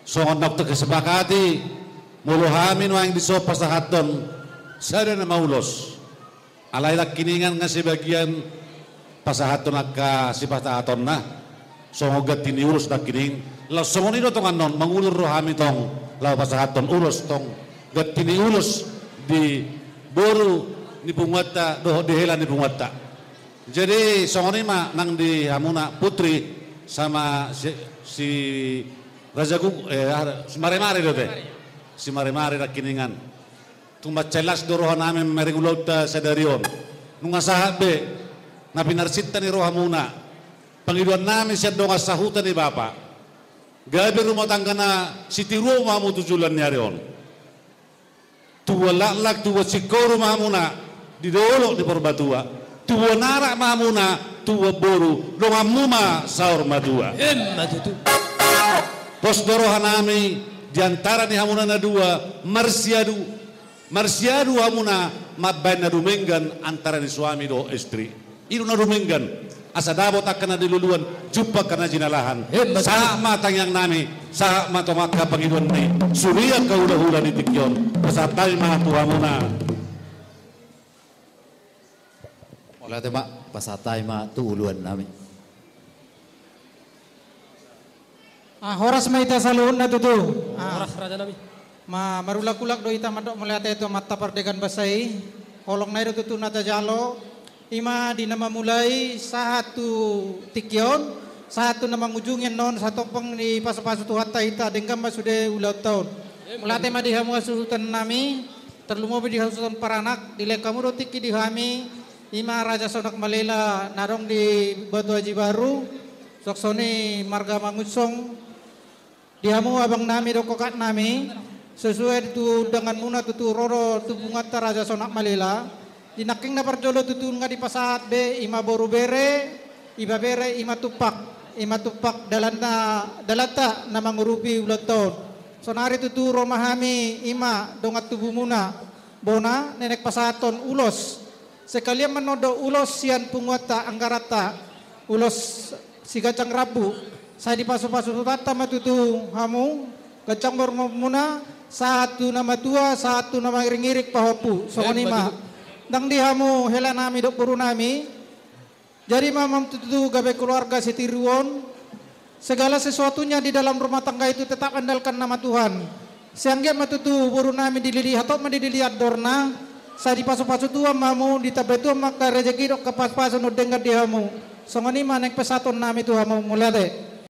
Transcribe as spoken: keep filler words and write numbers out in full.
Songon na tung kesepakati, molo hami nuaeng dison pasahathon sada nama ulos. Alai nangkiningan nga sebagian pasahathon angka sipasahatonna songon ganti ni ulos nangkining. Laos songon i do tong annon mangulur do hami tong laho pasahathon ulos tong ganti ni ulos di boru ni punguanta dohot di hela ni punguanta. Jadi songon i ma nang di hamuna Putri sama si, si Raja Gug, eh, ah, si Maremare do te. Si Maremare nangkiningan. Tung mansai las do rohanami marhite ulaonta sadari on. Nunga sahat be na pinarsinta ni rohamuna. Pangidoannami sian dongan sahuta ni bapa. Gabe rumah tanggana sitiruon ma hamu tu joloan ni ari on. Tubuan laklak, tubuan singkoru ma hamuna di dolok ni Purbatua. Tubuan anak ma hamuna, tubuan boru, donganmu ma saur matua. Emma tutu. Pos do rohanami di antara ni hamuna na dua marsiadu, marsiadu hamuna mambahen na dumenggan antara ni suami dohot istri. I do na dumenggan. Asa dapot angka na niluluan, jumpang angka na jinalahan. Emma tutu. Sahat ma tangiangnami, sahat ma tong angka pangidoan ni sude angka hulahula di tingki on. Pasahat hami ma tu hamuna. Mauliate ma, pasahat hami ma tu uluannami. Ah, horas ma hita saluhutna tutu. Ah. Horas, rajanami. Ma, marulak-ulak do hita mandok mauliate tu Amanta Pardenggan Basa i. Holong nai do tutu na tajalo. I ma di na mamulai sahat tu tingki on, sahat tu na mangujungi annon, satompang dipasu-pasu Tuhanta hita, denggan ma sude ulaonta on. Mauliate ma di hamu hasuhutannami, tarlumobi di hasuhuton paranak, dilehon hamu do tingki di hami, i ma Raja Sonak Malela na adong di Batu Aji Baru, suang songon i marga Mangunsong, di hamu abangnami dohot kakaknami, sesuai tu undanganmuna tutu ro do tu punguanta Raja Sonak Malela, di nangkin na parjolo tutu nga dipasahat be i ma boru bere, ibebere i ma tumpak, i ma tumpak dalanna, dalanta na mangurupi ulaonta on. Saonari tutu ro ma hami i ma dongan tubumuna, bona, nenek pasahathon ulos. Sekalian ma annon do ulos sian punguanta anggaranta, ulos siganjang rambu. Sai dipasu-pasu Tuhanta ma tutu hamu, ganjang ma umurmuna, sahat tu na matua, sahat tu na mangiring-iring pahompu. Songon i ma. Emma tutu. Ndang di hamu helanami dohot borunami. Jadi ma hamu tutu gabe keluarga sitiruon. Segala sesuatunya di dalam rumah tangga itu tetap andalkan nama Tuhan. Sai anggiat ma tutu borunami dilili, hatop ma dilili andorna, sai dipasu-pasu Tuhan ma hamu, ditambai Tuhan ma angka rejeki dohot angka pasu-pasu na umdenggan di hamu. Songon i ma naeng pasahatonnami tu hamu, mauliate.